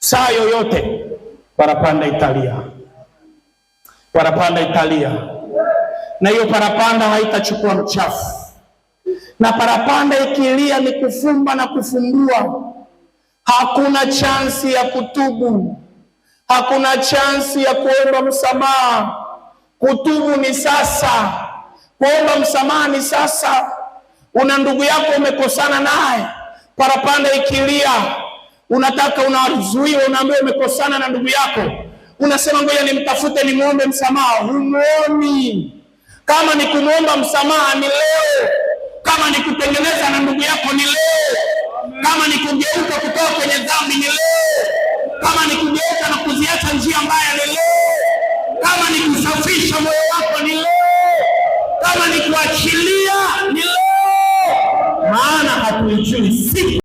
Saa yoyote parapanda italia, parapanda italia, na hiyo parapanda haitachukua mchafu, na parapanda ikilia ni kufumba na kufumbua. Hakuna chansi ya kutubu, hakuna chansi ya kuomba msamaha. Kutubu ni sasa, kuomba msamaha ni sasa. Una ndugu yako umekosana naye, parapanda ikilia, unataka unazuiwa, unaambiwa umekosana na ndugu yako, unasema ngoja nimtafute nimwombe msamaha. Humuoni. Kama ni kumwomba msamaha ni leo, kama ni kutengeneza na ndugu yako ni leo, kama ni kugeuka kutoka kwenye dhambi ni leo, kama ni kugeuka na kuziacha njia mbaya ni leo, kama ni kusafisha moyo wako ni leo, kama ni kuachilia ni leo, maana hatuijui